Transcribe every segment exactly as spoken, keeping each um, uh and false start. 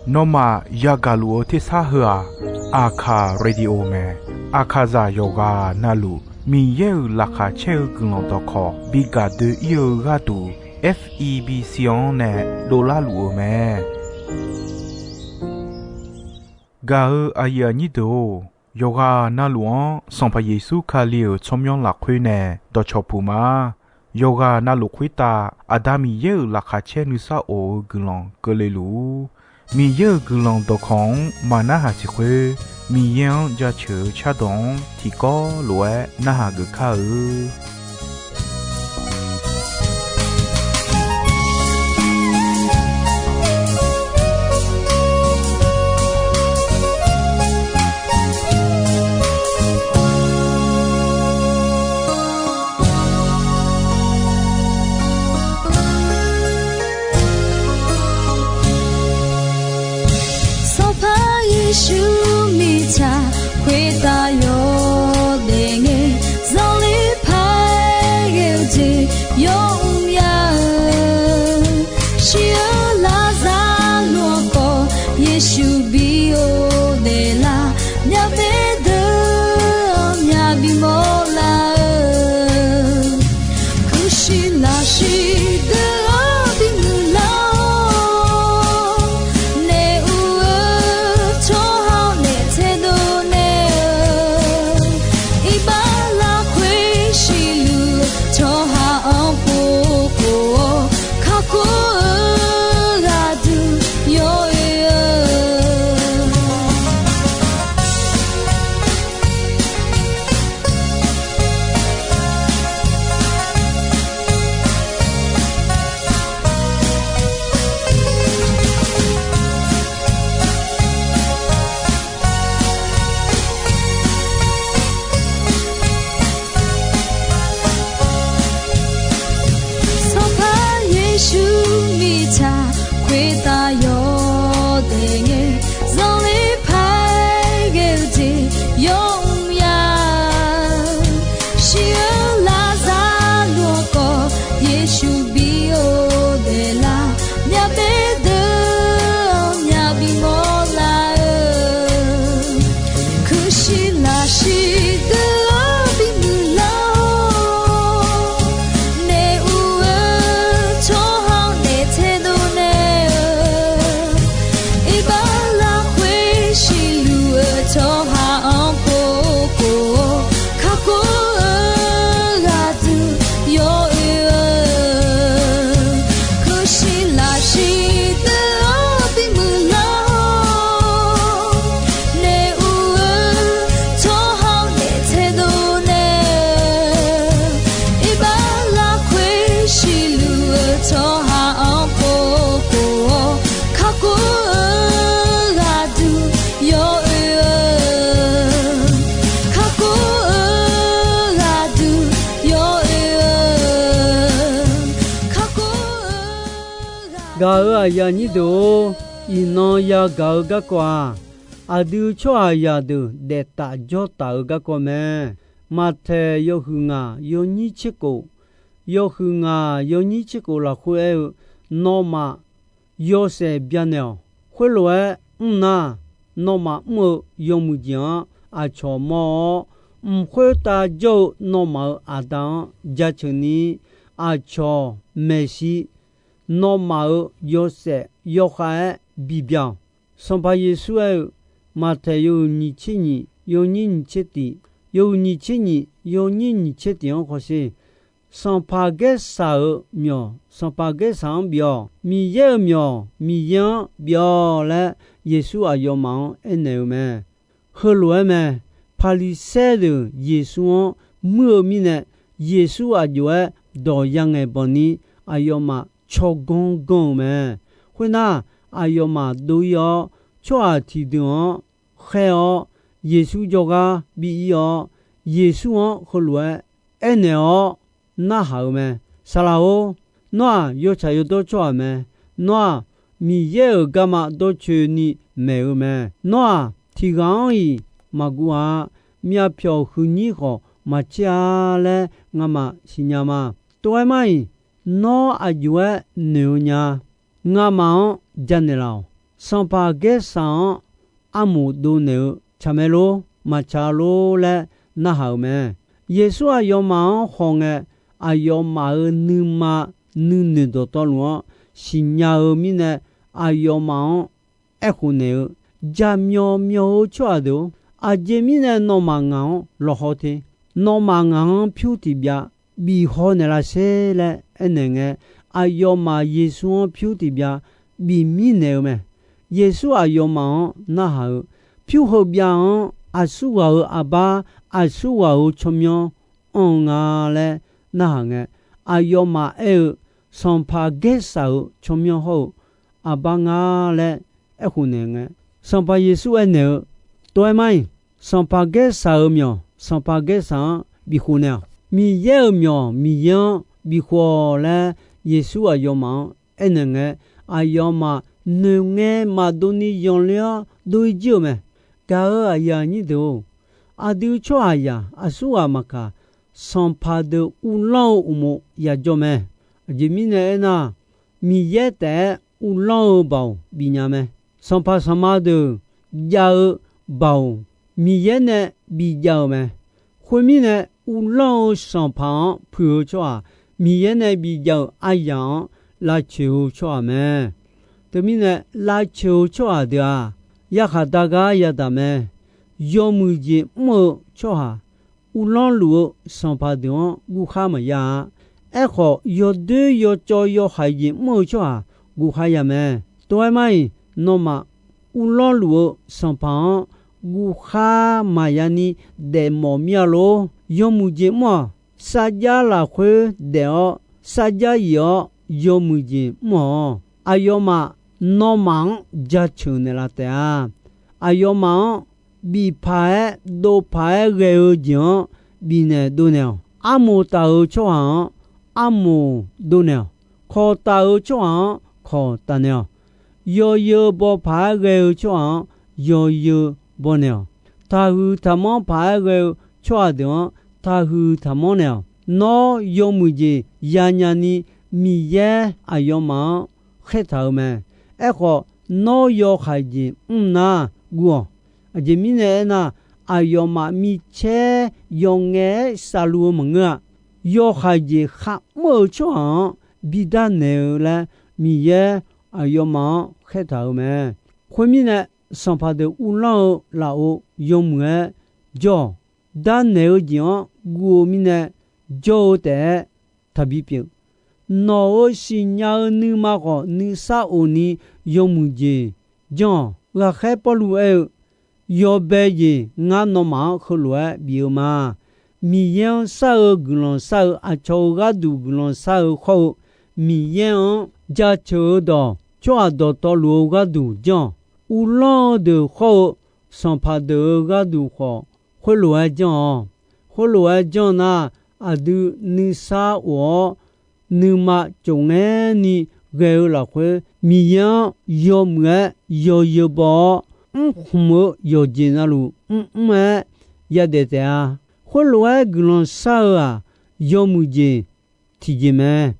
Nawmaf yagaq luf-eu tersar heu-aq, Aqkaq Radio mae. Aqkaqzaq yawqghaq navluf Miqyaer-euq laqkhaq caer-eu guiqlanq dawqkawq bi gaq doe-ir-eu gharduq, F E B C-anr nae dovlar luf-eu mae. Gaq-eu aqyuif aqnyir deuq-or, yawqghaq navluf-anr Sanqpaq Yeqsur Kali-euq tsawrmyanr lafkhoer nae dawqcawq puq ma. Yawqghaq navluf khoertav Aqda Miqyaer-euq laqkhaq caer nuisar of-eu guiqlanq keuvle luf-ur. Miqyaer-euq guiqlanq dawqkawq-anr maqnarhaq siq khoer, Miqyaer-anr jaceuq-eu cardawq-anr tiqkawv lof-aer narhaq geuf kar-eu. Sanqpaq Yeqsur mirtsaq khoertav yawdaef ngae, zanqler paq-aer ghae-eu jeq yawmr ya-eu, shir-eu Laqzaqloq-anr khawf Yeqsur bi-or daeflar, myavbaef deuq-anr myavbi mawrlar-eu, kuirshiq lafshiq deuq-anr bimuiq lar-awr, naef ur-eu tsawrhaq-anr naef taedov naeq-eu, iqbax lafkhoer siqluf-eu tsawrhaq-anr povkhof-awr, kakhof-eu ghaqduq yawoe-eu. Sanqpaq Yeqsur mirtsaq khoertav yawdaef ngae, zanqler paq-aer ghae-eu jeq yawmr ya-eu, shir-eu Laqzaqloq-anr khawf Yeqsur bi-or daeflar, myavbaef deuq-anr myavbi mawrlar-eu, kuirshiq lafshiq deuq-anr bimuiq lar-awr, naef ur-eu tsawrhaq-anr naef taedov naeq-eu, iqbax lafkhoer siqluf-eu tsawrhaq-anr povkhof-awr, kakhof-eu ghaqduq yawoe-eu, kuirshiq lafshiq deuq-anr bimuiq lar-awr, naef ur-eu tsawrhaq-anr naef taedov naeq-eu, iqbax lafkhoer siqluf-eu tsawrhaq-anr povkhof-awr, kakhof-eu ghaqduq yawoe-eu, kakhof-eu ghaqduq yawoe-eu, kakhof-eu ghaq- Gaq-euq aqyuif aqnyir deuq-or, iqnan yagaq-eu garkawv-aq, aqdui tsawrhaqzaq deuq daef taf jawr taf-eu garkawv mae. Maqtaeq yawhuiq ngaq yawnyir tserkhof, yawhuiq ngaq yawnyir tserkhof lafkhoer aer-eu, nawmaf yawshaef byanaeq-awq. Khoerlof-aer mr nar, nawmaf mr-eu yawmuiq jeq-anr aqcawq mawr-awr, mq khoertav jawr-eu nawmaf-euq Aqda-anr jaceuq ni, aqcawq maeqshi nawmaf-euq yawshaef yawkhav-aer bibya-awq. Sanqpaq Yeqsur aer-eu, Maqtaeq yawhuiq nyiq tser nyiq yawnyir nyiq tser tiq, yawhuiq nyiq tser nyiq yawnyir nyiq tser tiq-anr hawsher. Sanqpaq Gaersaq-euq myawq Sanqpaq Gaersaq-anr bif-awq. Miqyaer-euq myawq Miqyaer-anr bif-awq laer Yeqsur aqyawfmaf-anr aernaeq-eu mae. Heulof-aer mae. Paqliqsaer deuq Yeqsur-anr muir-eu mirnae, Yeqsur aqjox-aer dawq yangaeq banq ni aqyawfmaf tsawrganr ganr-eu mae. Khoernar, aqyawfmaf dov-ir-awr, tsawrhaq tiqdeuq-anr khaer-awr, Yeqsur jawrgar bi-ir-awr, Yeqsur-anr heulof-aer aernaeq-awr narhaq-eu mae. Saqlaq-or, nawr-aq yawtsaq yawdawr tsawrhaq mae. Nawr-aq Miqyaer-euq garma dawrcoeni maeq-eu mae. Nawr-aq tiqghaq-anr-iq maqguv-a. Myavpyawq huiqnyir khawf maqcaer-a laer ngamaf siqnya ma. Tov-aer mar-iq, nawr aqjox-aer noeq-eu nya-a. ngamaf-anr janaeq laf-awq. Sanqpaq Gaersaq-anr armoq dovnaeq-eu tsaq mae lor, maqtsaq lor laer narhaq-euq mae. Yeqsur aqyawfmaf-anr khawf ngae, aqyawfmaf-euq nuima nuinoeq dawqtawvluf-anr siqnya-eu mirnae, aqyawfmaf-anr aerkhof naeq-eu, jaqmyawf myawf-eu tsawrhaq deuq-or, aqjeq mirnae nawmaf ngaq-anr lawqhaw te. Nawmaf ngaq-anr pyur tiqbyav bif haw naeqlaf sher laer aernaeq ngae, aqyawfmaf Yeqsur-anr pyur tiqbyav bif mirnaeq-eu mae. Yeqsur aqyawfmaf-anr narhaq-eu, pyur heu byav-anr aqsurghaq-euq aqbar, aqsurghaq-euq tsawrmyanr anr-eu nga laer narhaq ngae, aqyawfmaf aer-eu, Sanqpaq Gaersaq-euq tsawrmyanr hawr-eu aqbar nga laer aerkhof naeq ngae, Sanqpaq Yeqsur aernaeq-eu, Tov-aer mar-iq, Sanqpaq Gaersaq-euq myawq Sanqpaq Gaersaq-anr bifkhof naeq-awq. Miqyaer-euq myawq Miqyaer-anr bifkhof-awq laer, Yeqsur aqyawfmaf-anr aernaeq ngae, aqyawfmaf noeqngae maqdov ni yanqler-awr dov-ir jir-euq mae. Gaq-euq aqyuif aqnyir deuq-or, aqdui tsawrhaqzaq aqsurghaq maqkaq, sanqpaq deuq uvlanr-eu uqmov yajawr mae. Aqjeq mirnae aernar, Miqyaer taef-aer uvlanr-eu baoq bifnya mae. Sanqpaq sanqma deuq jav-eu baoq Miqyaer nae bijav-euq mae. Khoermirnae, uvlanr-eu sanqpaq-anr puiq-eu tsawrhaq, Miqyaer nae bijav-euq aryaq-anr lavcoeq-eu tsawrhaq mae. Teumirnae, lavcoeq-eu tsawrhaq deuq-aq, yarkhaq dar gar yadaq mae. Yawmuiq jeq mr-eu tsawrhaq, uvlanr luf-eu sanqpaq deuq-anr guvkhar maqya-a. Aerkhawf, yawdoer yawcawv yawhaiq jeq mr-eu tsawrhaq guvkhar ya mae. Tov-aer mar-iq, nawmaf uvlanr luf-eu sanqpaq-anr guvkhar maqya ni daefmawf mir-a lor. Yawmuiq jeq mr-awq. Sarjax lafkhoer daef-awr, sarjax yif-awr yawmuiq jeq mr-awq. Aqyawfmaf nawmaf-anr jaceuq naeqlaf taef-a. Aqyawfmaf-anr bif paq-aer dov paq-aer ghae-eu jeq-anr bifnaeq dovnaeq-awq. Armoq taf-eu tsawrhaq-anr armoq dovnaeq-awq. Kawq taf-eu tsawrhaq-anr kawq tafnaeq-awq. Yawzeu baw paq-aer ghae-eu tsawrhaq-anr yawzeu bawnaeq-awq. Taqhuiq taqmanr paq-aer ghae-eu tsawrhaq deuq-anr taqhuiq taqmanr naeq-awq. Nawr yawmuiq jeq yanya ni Miqyaer aqyawfmaf-anr khaertaq-eu mae. Aerkhawf, nawr yawhaiq jeq mr nar guv-awq. Aqjeq mirnae aernar, aqyawfmaf micaer yawf ngae-aer savluf-eu maqngeur-a. Yawhaiq jeq kharmr-eu tsawrhaq-anr bidar naeq-eu laer Miqyaer aqyawfmaf-anr khaertaq-eu mae. Khoermirnae, sanqpaq deuq uvlanr-eu lafov yawmuiq-aer jawr-awq. Darnaeq-eu jeq-anr guv-eu mirnae jawr-eu taef-aer taqbi pyeuf. Nawq-euq siqnya-eu nuima khawf nuisar of ni yawmuiq jeq janr-awq. Ghaqkhaer Pawrluv aer-eu, yawbae jeq ngar nawmaf-anr heulof-aer bif-eu ma. Miqyaer-anr shar-eu guiqlanq shar-eu aqcawq-euq gharduq guiqlanq shar-eu khawr-eu, Miqyaer-anr jaceuq-eu dawq tsawrhaq dawqtawvluf-eu gharduq janr-awq. Uvlanr-eu deuq khawr-eu, sanqpaq deuq-euq gharduq khawf khoerlof-aer janr-awq. Khoerlof-aer janr nar, aqdui nuisar of-awr, nuima cofngaer ni ghae-eu lafkhoer, Miqyaer-anr yawmuiq-aer yawzeu baw-awr, mrkhmq-eu yawqjeq navluf mrmr-aer yadaef taef-a. Khoerlof-aer guiqlanq shar-eu-aq, yawmuiq jeq tiqjeq mae.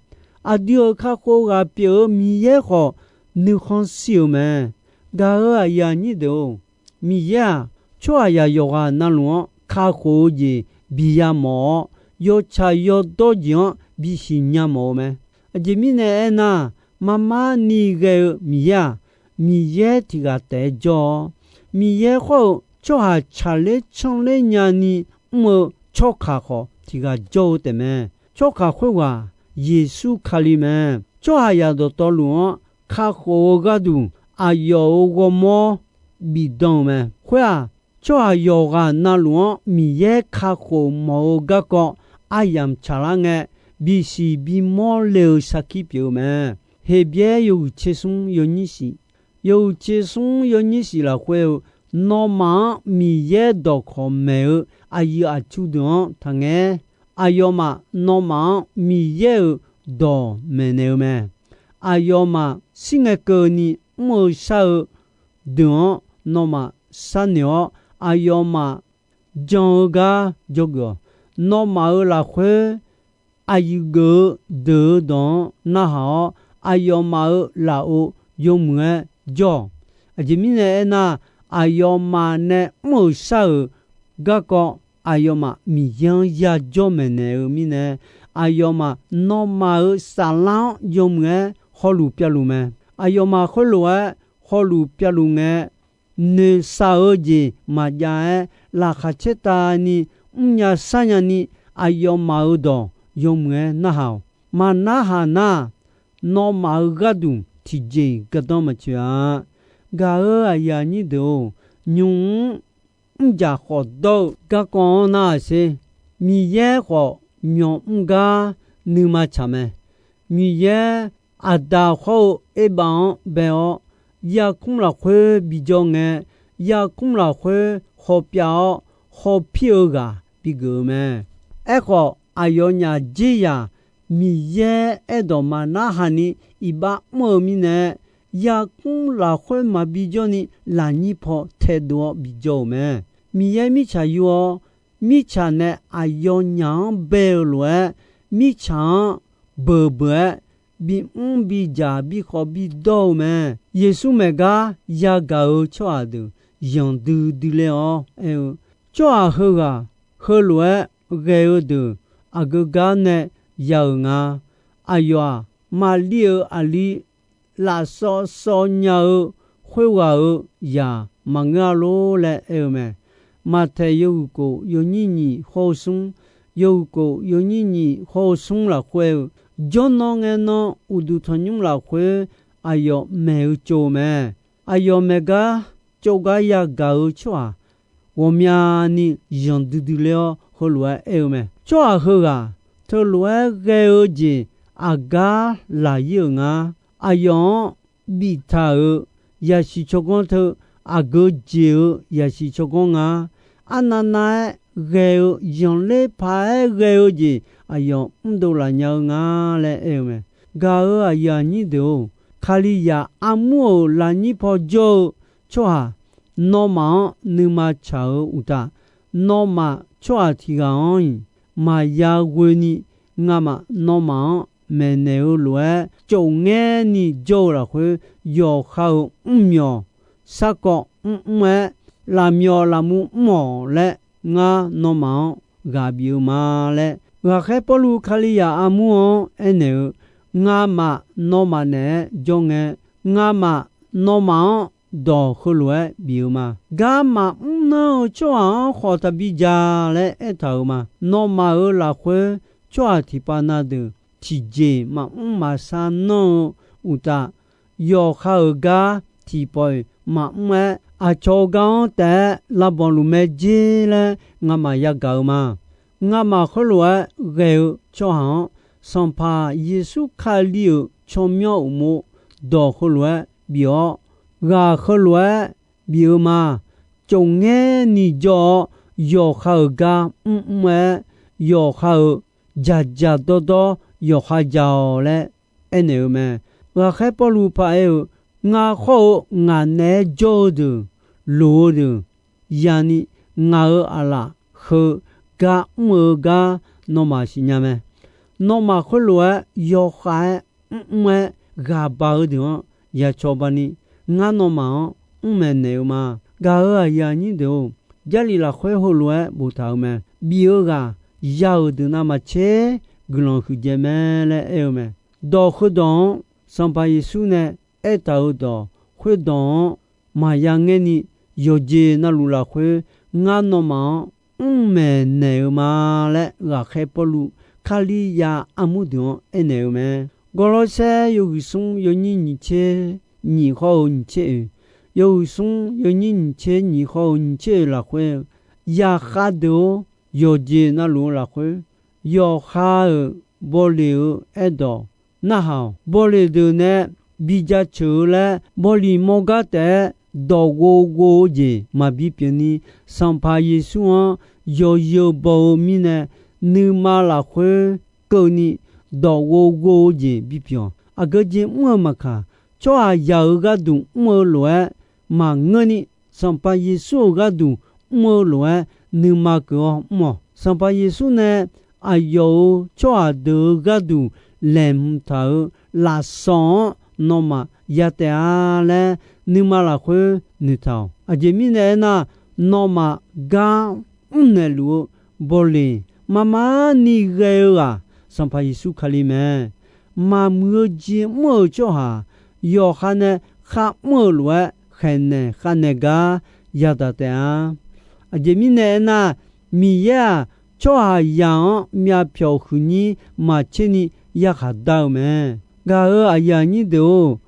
Aqdui-euq kakhof ghaq pyeuf-eu Miqyaer khawf, nuikhanr shir-euq mae. Gaq-euq aqyuif aqnyir deuq-or, Miqyaer-aq, tsawrhaqzaq yawqghaq navluf-anr kakhof-eu jeq bi yamawf-awr, yawtsaq yawdawr jeq-anr bisiq nya mawf-eu mae. Aqjeq mirnae aernar, marmar ni ghae-eu Miqyaer-aq, Miqyaer tiq ghaq taef-aer jawr-awr, Miqyaer khawr-eu tsawrhaq tsaqler canrler nyani mr-eu tsawrkaq khawf tiq ghaq jawr-eu taef mae. Tsawrkaq khoerghaq Yeqsur Kali mae. Tsawrhaqzaq dawqtawvluf-anr kakhof-eu gharduq, aqyawf-euq ghawrmawr bifdan-euq mae. Khoer-aq, tsawrhaq yawqghaq navluf-anr Miqyaer kakhof mawf-eu garkawv aryamq tsaqlar ngae, bisiq bimawr le-eu sarkir pyeuf-eu mae. Heqbyaer yawhuiq tser smr yawnyir shiq, yawhuiq tser smr yawnyir shiq lafkhoer-eu, nawmaf-anr Miqyaer dawqkawq maeq-eu aqyuif aqtsu deuq-anr taqngaer. Aqyawfmaf nawmaf-anr Miqyaer-euq dawq maeqnaeq-eu mae. Aqyawfmaf shir ngae keuvni mr-eu shar-eu deuq-anr nawmaf sharnoeq-awr, aqyawfmaf jan-eu gar dzawgeuf-awq. Nawmaf-euq lafkhoer aqyuif geuf-eu deuq-eu dawq-anr narhaq-awr, aqyawfmaf-euq lafov yawmuiq-aer jawr-awq. Aqjeq mirnae aernar, aqyawfmaf nae mr-euq shar-euq garkawv aqyawfmaf Miqyaer-anr yajawr maeqnaeq-eu mirnae, aqyawfmaf nawmaf-euq saflar-anr yawmuiq-aer hawluf pyavluf mae. Aqyawfmaf khoerlof-aer hawluf pyavluf ngae, noeqshaq-eu jeq maqjav-aer laqkhaq caertavni mrnya sharnya ni aqyawfmaf-euq dawq yawmuiq-aer narhaq-awq. Maqnarhaq nar, nawmaf-euq gharduq tiqjeq-iq gardanr maqtsoeq-a. Gaq-euq aqyuif aqnyir deuq-or, nymq-mr mrjaq khawf dawr-eu garkawv-anr narhaq sher. Miqyaer khawf, myawq mr gar nuima tsaq mae. Miqyaer, Aqdaq hawr-eu Erbav-anr bae-awr, yarkmr lafkhoer bijawr ngae, yarkmr lafkhoer hawpyav-awr hawpir-eu ghaq bigeuf-eu mae. Aerkhawf, aqyawfnyaf jeryaq Miqyaer aerdawq maqnarhaq ni iqbax mr-eu mirnae, yarkmr lafkhoer maqbi jawrni lafnyir paw taedov-awr bijawr-euq mae. Miqyaer mirtsaq yur-awr, mirtsaq nae aqyawfnyaf-anr bae-eu lof-aer, mirtsaq-anr beuq beuq-aer bimr bidzaq bikhawf bidawr-eu mae. Yeqsur maeq gar yagaq-eu tsawrhaq deuq yanqdui dui ler-awr aer-eu, Tsawrhaq heughaq heulof-aer ghae-eu deuq aqgeu gar nae ya-euq nga. Aqyawf-aq, Maqlir-euq aqli lafsawv sawv nya-eu khoerghaq-euq zaq maqngeur-a lor laer aer-eu mae. Maqtaeq yawhuiq kof yawnyir nyiq hawr-eu smr, yawhuiq kof yawnyir nyiq hawr-eu smr lafkhoer-eu, jawrnan ngae nan uqduq tanqnymr lafkhoer aqyawf maeq-eu tsov-eu mae. Aqyawf maeq gar tsov gar yagaq-eu tsawrhaq ghawqmyani yanqdui dui ler-awr heulof-aer aer-eu mae. Tsawrhaq heughaq teulof-aer ghae-eu jeq aqgar laqyir-euq nga. Aqyawf-anr biftaq-euq yasiq tsawrganr teu aqgeu jeq-eu yasiq tsawrganr nga. Arnavnav-aer ghae-eu zanqler paq-aer ghae-eu jeq aqyawf mrdov laf nya-eu nga laer aer-eu mae. Gaq-euq aqyuif aqnyir deuq-or, Kalizaq armur-euq lafnyir paw jawr-eu tsawrhaq nawmaf-anr nuima tsaq-eu uqtaf, nawmaf tsawrhaq tiq ghaq-anr-iq maqya ghoeni ngamaf nawmaf-anr maeqnaeq-eu lof-aer, tsofngaer ni jawr-eu lafkhoer yawqha-euq mrmyawq sarkawv mrmr-aer, lafmyawf lafmur mr-awq laer ngar nawmaf-anr ghaq bif-eu ma laer, ghaqkhaer Pawrluv Kalizaq armur-anr aernaeq-eu, ngamaf nawmaf naeq-aer jawr ngae, ngamaf nawmaf-anr dawq heulof-aer bif-eu ma. Gar maqmr nanr-eu tsawrhaq-anr khawf taqbi ja laer aertaq-euq ma. Nawmaf-euq lafkhoer tsawrhaq tiqpav na deuq tiqjeq maqmr maqshar nanr-eu uqtaf, yawqha-euq gar tiqpawf-iq maqmr-aer, aqcawq-eu gar-anr taef-aer lavbanq luf mae jer laer ngamaf yagaq-eu ma. Ngamaf khoerlof-aer ghae-eu tsawrhaq-anr, Sanqpaq Yeqsur Kali-euq tsawrmyanr uqmov dawq heulof-aer bif-awr, ghaq heulof-aer bif-eu ma. Tsofngaer ni jawr-awr, yawqha-euq gar mrmr-aer, yawqha-euq dzaqdzaq dawrdawr yawqha ja-awq laer aernaeq-eu mae. Ghaqkhaer Pawrluv paraer-eu, ngar khawr-eu ngaq naeq-aer jawr-eu deuq, loq-eu deuq, yani ngaq-euq aqlaf heu gar mr-eu gar nawmaf siqnya mae. Nawmaf khoerlof-aer yawkhav-aer mrmr-aer ghaq baq-eu deuq-anr ya cawba ni, ngar nawmaf-anr mr maeqnaeq-eu ma. Gaq-euq aqyuif aqnyir deuq-or, Jarlif lafkhoer heulof-aer boftaq-eu mae. Bif-eu ghaq ya-euq deuq navmaqtser guiqlanq huiqdzaeq mae laer aer-eu mae. Dawq heudawq-anr Sanqpaq Yeqsur nae aertaq-euq dawq khoerdawq-anr maqya ngaer ni, yawqjeq navluf lafkhoer ngar nawmaf-anr mr maeqnaeq-eu ma laer, ghaqkhaer Pawrluv Kalizaq armur deuq-anr aernaeq-eu mae. Gawrlawrsaer yawhuiq smr yawnyir nyiq tser nyiq hawr-eu nyiq tser oeq, yawhuiq smr yawnyir nyiq tser nyiq hawr-eu nyiq tser oeq lafkhoer, yaqkhav deuq-or, yawqjeq navluf-eu lafkhoer, yawqha-euq bawleq-eu aerdawq narhaq-awq. Bawleq deuq nae bi jaceuq-eu laer, bawleq mawrgar taef-aer dawq ghov ghov-eu jeq maqbi pyeuf ni, Sanqpaq Yeqsur-anr yawzeu baw-eu mirnae, nuima lafkhoer keuvni dawq ghov ghov-eu jeq bipyeuf-awq. Aqgeu jeq mr-eu maqkaq, tsawrhaqzaq-euq gharduq mr-eu lof-aer maqngeur ni, Sanqpaq Yeqsur-euq gharduq mr-eu lof-aer nuima keuv-awr mr-awq. Sanqpaq Yeqsur nae aqyawf-euq tsawrhaq deuq-euq gharduq laeqhmq taq-euq lafsawq-anr nawmaf ya taef-a laer, nuima lafkhoer noeqtaq-awq. Aqjeq mirnae aernar, nawmaf gar mrnaeq luf-eu bawleq mar mar ni ghae-eu ghaq, Sanqpaq Yeqsur Kali mae. Maqmuiq-eu jeq mr-euq tsawrhaq, yawqha nae kharmr-eu lof-aer khaeqnaeq khavnaeq gar yadaq taef-a. Aqjeq mirnae aernar, Miqyaer-aq, tsawrhaqzaq-anr myavpyawq huiqnyir maqtser ni yarkhaq dar-eu mae. Gaq-euq aqyuif aqnyir deuq-or,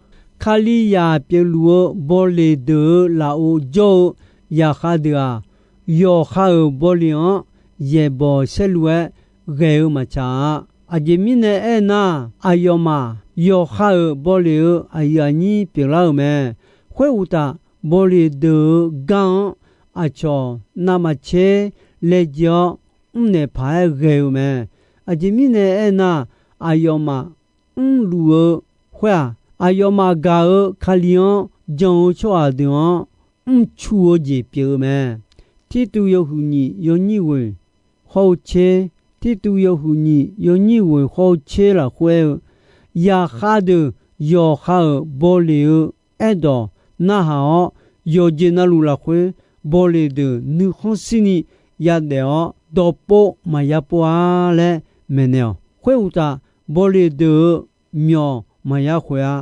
Kalizaq pyeufluf-eu bawleq deuq-euq lafov jawr-eu zaqkhav deuq-aq, yawqha-euq bawleq-anr yaeqbawq saerlu-aer ghae-eu maqtsaq-a. Aqjeq mirnae aernar, aqyawfmaf yawqha-euq bawleq-eu aqyuif aqnyir pyeuflar-euq mae. Khoeruqtaf, bawleq deuq-euq gar-anr aqcawq navmaqtser laejae-awr mrnaeq paq-aer ghae-eu mae. Aqjeq mirnae aernar, aqyawfmaf mrluf-eu khoer-aq, aqyawfmaf gaq-eu Kali-anr jan-eu tsawrhaq deuq-anr mrcu-eu jeq pyeuf-eu mae. Tirtuv yawhuiq nyiq yawnyir ghoeq hawr-eu tser, Tirtuv yawhuiq nyiq yawnyir ghoeq hawr-eu tser lafkhoer aer-eu, zaqkhav deuq yawqha-euq bawleq-eu aerdawq narhaq-awr, yawqjeq navluf lafkhoer bawleq deuq nuikhanr shirni yadaef-awr, dawqpov maqya pov-a laer maeqnaeq-awq. Khoeruqtaf, bawleq deuq-euq myawq maqya khoeq-a.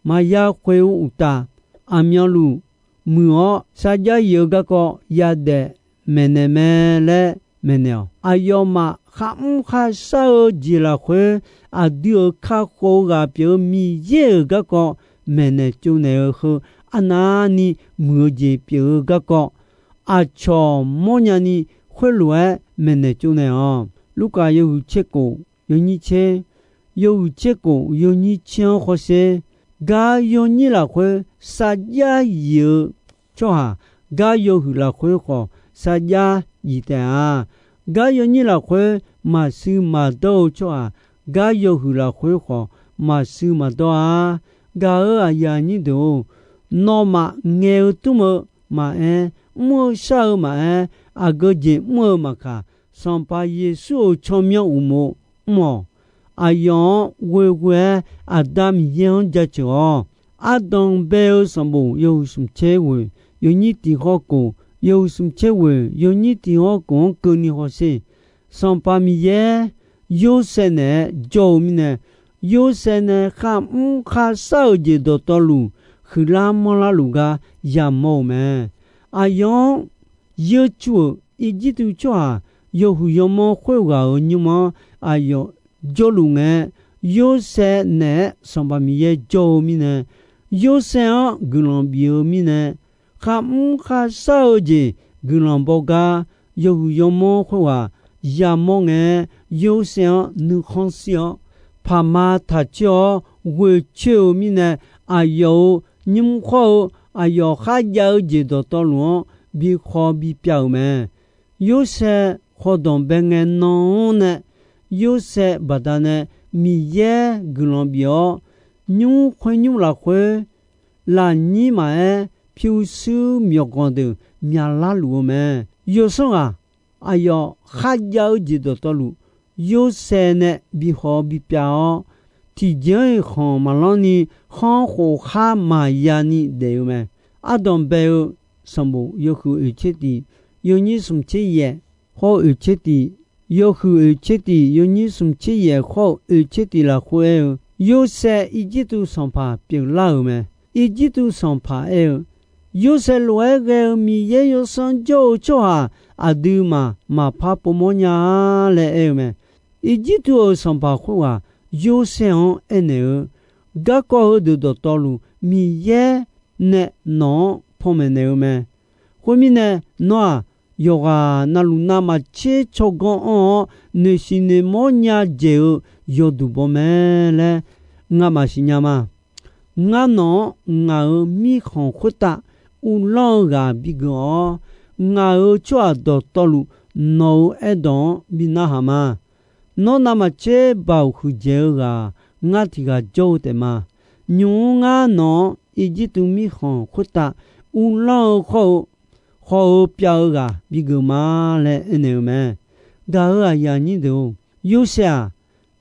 Maqya khoeq-eu uqtaf, aqmyanluf muiq-awr sarjax yif-eu garkawv yadaef maeqnaeq mae laer maeqnaeq-awq. Aqyawfmaf kharmr kharshar-eu jeq lafkhoer, aqdui-euq kakhof-eu ghaq pyeuf-eu Miqyaer-euq garkawv maeqnaeq tsovnaeq-eu heu arnavni muiq-eu jeq pyeuf-eu garkawv, aqcawq mawrnya ni khoerlof-aer maeqnaeq tsovnaeq-awq. Lurkaf yawhuiq tser kof yawnyir tser, yawhuiq tser kof yawnyir tser-anr hawsher. Gar yawnyir lafkhoer sarjax yif-eu tsawrhaq, gar yawhuiq lafkhoer khawf sarjax yif taef-a. Gar yawnyir lafkhoer maqshuir maqdawr-eu tsawrhaq, gar yawhuiq lafkhoer khawf maqshuir maqdawr-a. Gaq-euq aqyuif aqnyir deuq-or, nawmaf ngaeq-eu tmr-eu maqaer, mr-eu shar-eu maqaer, aqgeu jeq mr-eu maqkaq, Sanqpaq Yeqsur-euq tsawrmyanr uqmov mr-awq. Aqyawf-anr ghoeghoe-aer Aqda Miqyaer-anr jaceuq-awr, ardanq bae-eu sanqbof yawhuiq smq tser ghoeq yawnyir tiq hawr kof, yawhuiq smq tser ghoeq yawnyir tiq hawr kof-anr keuvni hawsher. Sanqpaq Miqyaer Yorsaev naeq-aer jawr-eu mirnae, Yorsaev nae kharmr kharshar-eu jeq dawqtawvluf, huiqlar manrlar luf gar yamawr-euq mae. Aqyawf-anr yeucu-euq Irjirtuv tsawrhaq yawhuiq yawmanr khoerghaq-euq nymr-anr aqyawf jawrluf ngae, Yorsaev naeq-aer Sanqpaq Miqyaer jawr-eu mirnae, Yorsaev-anr guiqlanq bif-eu mirnae, kharmr kharshar-eu jeq guiqlanq baw gar yawhuiq yawmanr khoerghaq yamawr ngae, Yorsaev-anr nuikhanr shir-awr, paqma taq coer-awr ghoeq coer-eu mirnae, aqyawf-euq nymr khawr-eu aqyawf kharjav-eu jeq dawqtawvluf-anr bi khawf bi pyav-euq mae. Yorsaev khawf danqbae ngae nan-anr nae, Yorsaev baqdanae Miqyaer guiqlanq bif-awr, nymr khoer nymr lafkhoer lafnyir maqaer pyurshuir myawqganq deuq myaqlar luf-eu mae. Yawsanr ghaq aqyawf kharjav-eu jeq dawqtawvluf, Yorsaev nae bi khawf bi pyav-awr, tiqjeq-anr-iq khanq maqlanr ni khanr khof khar maqya ni daef-eu mae. Ardanq bae-eu sanqbof yawhuiq oeq tser tiq yawnyir smq tser yaef hawr-eu oeq tser tiq, yawhuiq oeq tser tiq yawnyir smq tser yaef hawr-eu oeq tser tiq lafkhoer aer-eu, Yorsaev Irjirtuv sanqpaq pyeuflar-euq mae. Irjirtuv sanqpaq aer-eu, Yorsaev lof-aer ghae-eu Miqyaer yawsanr jawr-eu tsawrhaq aqduimaf maqpar povmawr nya-a laer aer-eu mae. Irjirtuv-euq sanqpaq khoerghaq Yorsaev-anr aernaeq-eu, garkawv heudeuq dawqtawvluf Miqyaer nae nawq-anr panmaeq naeq-eu mae. Khoermirnae, nawr-aq, yawqghaq navluf navmaqtser tsawrganr anr-awr noeqsiq noeqmawr nya dzaeq-eu yawduq baw mae laer ngamaf siqnya ma. Ngar nawq-anr ngaq-euq mirkhanq khoertav uvlanr-eu ghaq bigeuf-awr, ngaq-euq tsawrhaq dawqtawvluf nawq-euq aerdawq-anr bi narhaq ma. Nawr navmaqtser baoq huiqdzaeq-eu ghaq ngar tiq ghaq jawr-eu taef ma. Nymq-mr ngar nawq-anr Irjirtuv mirkhanq khoertav uvlanr-eu khawr-eu, haw-eu pyav-eu ghaq bigeuf ma laer aernaeq-eu mae. Gaq-euq aqyuif aqnyir deuq-or, Yorsaev-aq,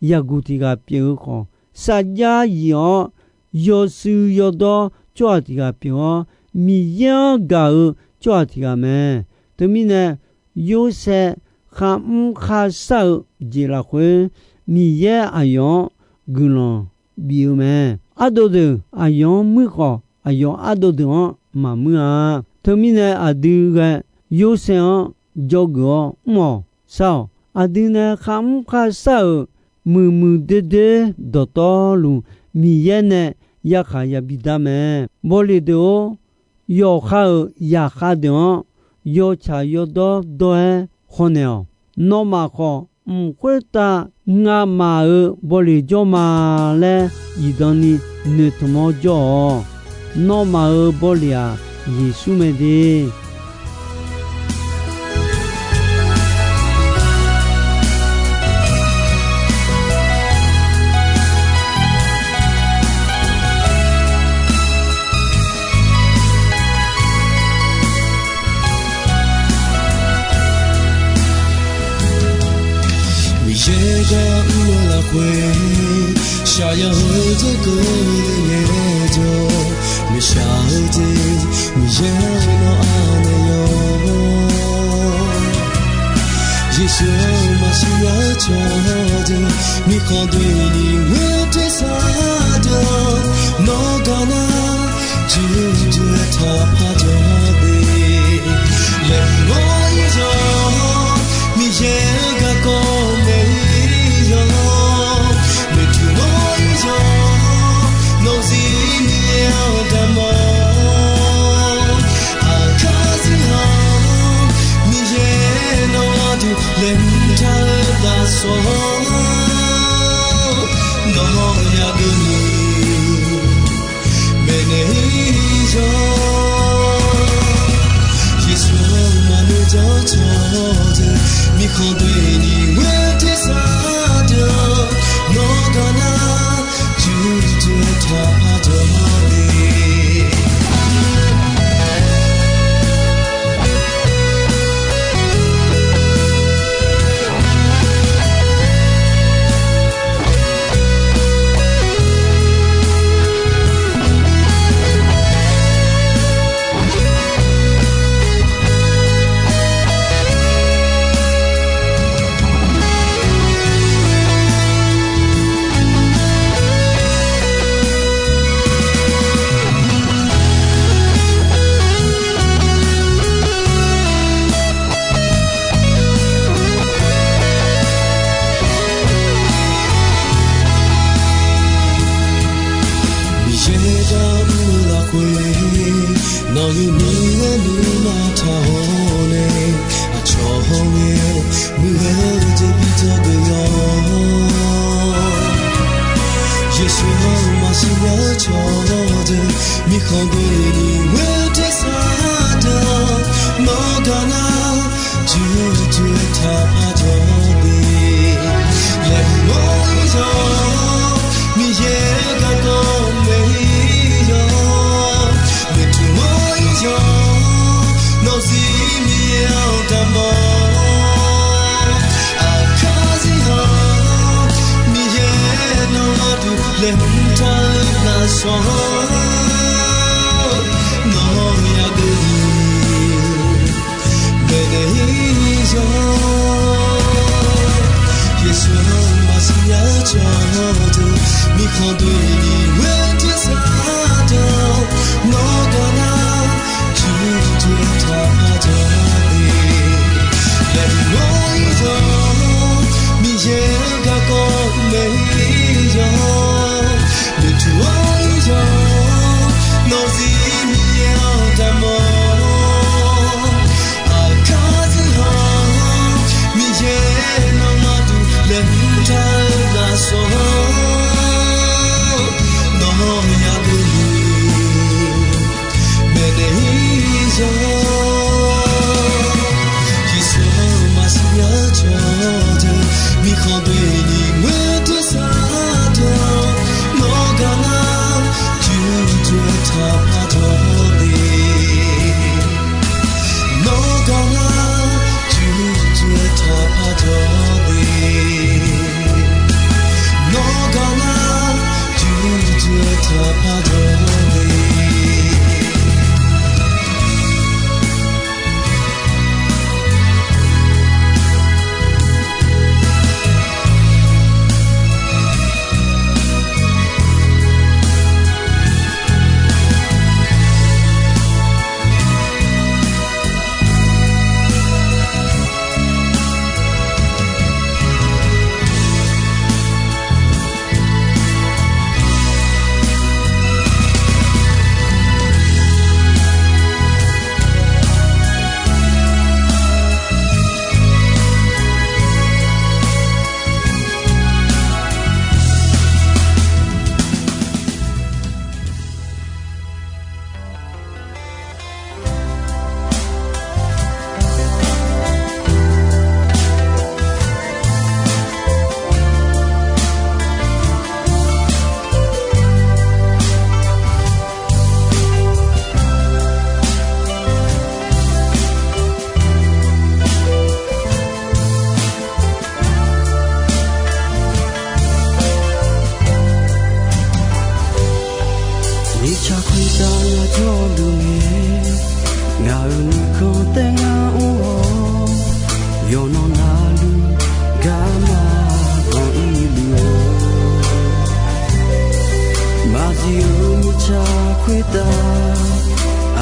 yaqguq tiq ghaq pyeuf-eu khawf, sarjax yif-awr yawshuif yawdawr tsawrhaq tiq ghaq pyeuf-awr, Miqyaer-anr gaq-eu tsawrhaq tiq ghaq mae. Teumirnae, Yorsaev kharmr kharshar-eu jeq lafkhoer, Miqyaer aqyawf-anr guiqlanq bif-eu mae. Ardov deuq aqyawf-anr muir khawf, aqyawf ardov deuq-anr maqmuir-a. Teumirnae aqdui ghae Yorsaev-anr dzawgeuf-awr mr-awq shar-awq. Aqdui nae kharmr kharshar-euq muiqmuiq doerdoer dawqtawvluf Miqyaer nae yarkhaq yabi dar mae. Bawleq deuq-or, yawqha-euq zaqkhav deuq-anr yawtsaq yawdawr dawr-aer khawnaeq-awq. Nawmaf khawf, mq khoertav ngamaf-euq bawleq jawr ma laer zifdan ni noeqtmq-awr jawr-awq. Nawmaf-euq bawleq-aq, Yeqsur mae de. Miqyaer gar mr-eu lafkhoer, shaqyaq-eu dzawgeuf le ngaejawr, maeqshaq-eu jeq Miqyaer nawr anaeq yawq. Yeqsur-anr maqsiq nya-eu cawqdeuq, mirkhanq doeni ghoer tersar deuq-anr, nawr gaq nar, juqjuq-aer taqpaq jawr de. Laeqhmq-awr ir yawq, Miqyaer-euq garkawv maeq-ir yawq, noeqtmq-awr ir yawq, nawq-eu zir Miqyaer-anr damq-awq. Aqkar zir haq, Miqyaer nawq-anr duq laeqhmq taq-eu lafsawq, nawq-anr yageuq ni maeqnaeq-ir yawq. Yeqsur-anr maqnoeq jawr cawqdeuq, mirkhanq doeni ghoer tersar deuq-anr, nawr gaq nar, juqjuq-aer taqpaq jawr de. Miqyaer gar mr-eu lafkhoer, nawq-euq nuiaer nuima taq-awr nae, aqcawq hawngae muiqghae-eu jeq bi dzawgeuf-awr, Yeqsur-anr maqsiq nya-eu cawqdeuq, mirkhanq doeni ghoer tersar deuq-anr, nawr gaq nar, juqjuq-aer taqpaq jawr de. Laeqhmq-awr ir yawq, Miqyaer-euq garkawv maeq-ir yawq, noeqtmq-awr ir yawq, nawq-eu zir Miqyaer-anr damq-awq. Aqkar zir haq, Miqyaer nawq-anr duq laeqhmq taq-eu lafsawq, nawr yageuq ni maeqnaeq-ir yawq. Yeqsur-anr maqsiq nya-eu cawqdeuq, mirkhanq doeni ghoer tersar deuq-anr, nawr gaq nar, juqjuq-aer taqpaq jawr de. Laeqhmq-awr ir yawq, Miqyaer-euq garkawv maeq-ir yawq, noeqtmq-awr ir yawq, nawq-eu zir Miqyaer-anr damq-awq. Aqkar zir haq, Miqyaer nawq-anr duq laeqhmq taq-eu lafsawq, nawr Mirtsaq khoertav ngar jawrluf ngae, ngaq-euq nuikhanr taef ngar mr-awr, yawqnan navluf garma banq-ir luf-eu, maqzif-eu mirtsaq khoertav,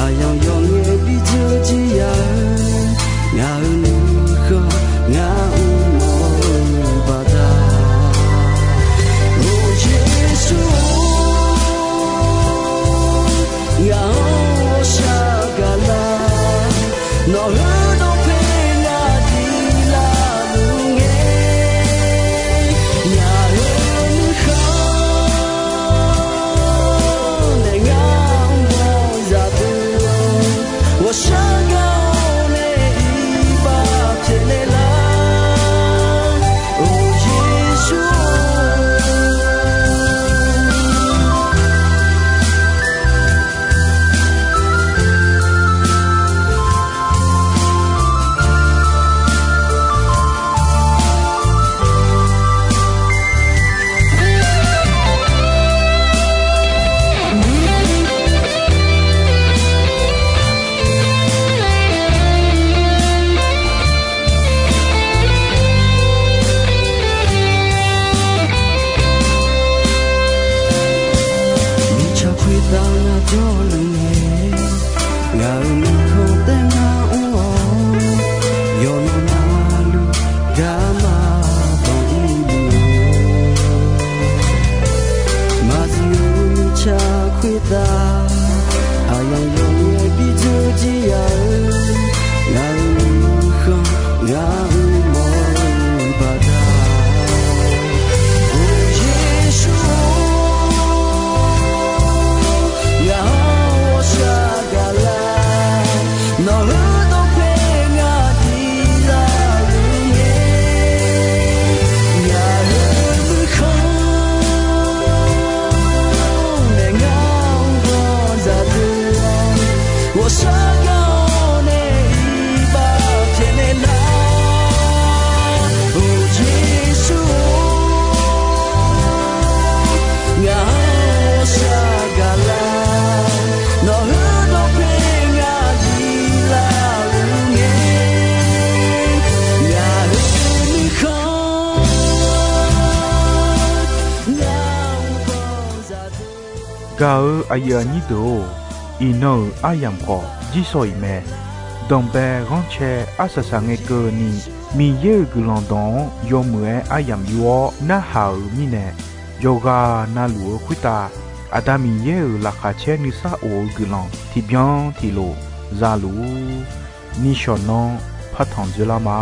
aqyawf yawqngae bidzeur jir ya-eu, ngaq-euq nuikhanr ngar mr-awr-eu baqda. Or Yeqsur-or, ngaq-anr ghawqshaq gaqlar, nawq-euq dawqpae ngaq diq laf luf ngae, ngaq-euq nuikhanr nae ngar mr-awr zaqdeuq-awr, ghawqshaq gaq-awr nae iqbax pyaeqnaeq lar. Or Yeqsur-or, mirtsaq khoertav ngar jawrluf ngae, ngaq-euq nuikhanr taef ngar mr-awr, yawqnan navluf garma banq-ir luf-eu, maqzif-eu mirtsaq khoertav, aqyawf yawqngae bidzeur jir ya-eu, ngaq-euq nuikhanr ngar mr-awr-eu baqda. Or Yeqsur-or, ngaq-anr ghawqshaq gaqlar, nawq-euq dawqpae ngaq diq laf luf ngae, ngaq-euq nuikhanr nae ngar mr-awr zaqdeuq-awr, ghawqshaq gaq-awr nae iqbax pyaeqnaeq lar. Or Yeqsur-or, ngaq-anr ghawqshaq gaqlar, nawq-euq dawqpae ngaq diq laf luf ngae, ngaq-euq nuikhanr ngar mr-awr zaqdeuq. Gaq-eu aqyuif aqnyir deuq-or, iqnan-euq aryamq khawf jirsawq iq mae. Danqbae ghanrcae arsaq saq ngae keuvni, Miqyaer-euq guiqlanq dawq-anr yawmuiq-aer aryamq yur-awr narhaq-euq mirnae, yawqghaq navluf-eu khoertav Aqda Miqyaer-euq laqkhaq caer nuisar of-eu guiqlanq tiqbyan tiqlof za luf-ur. Nishawq nanr partanq dzoerlar ma.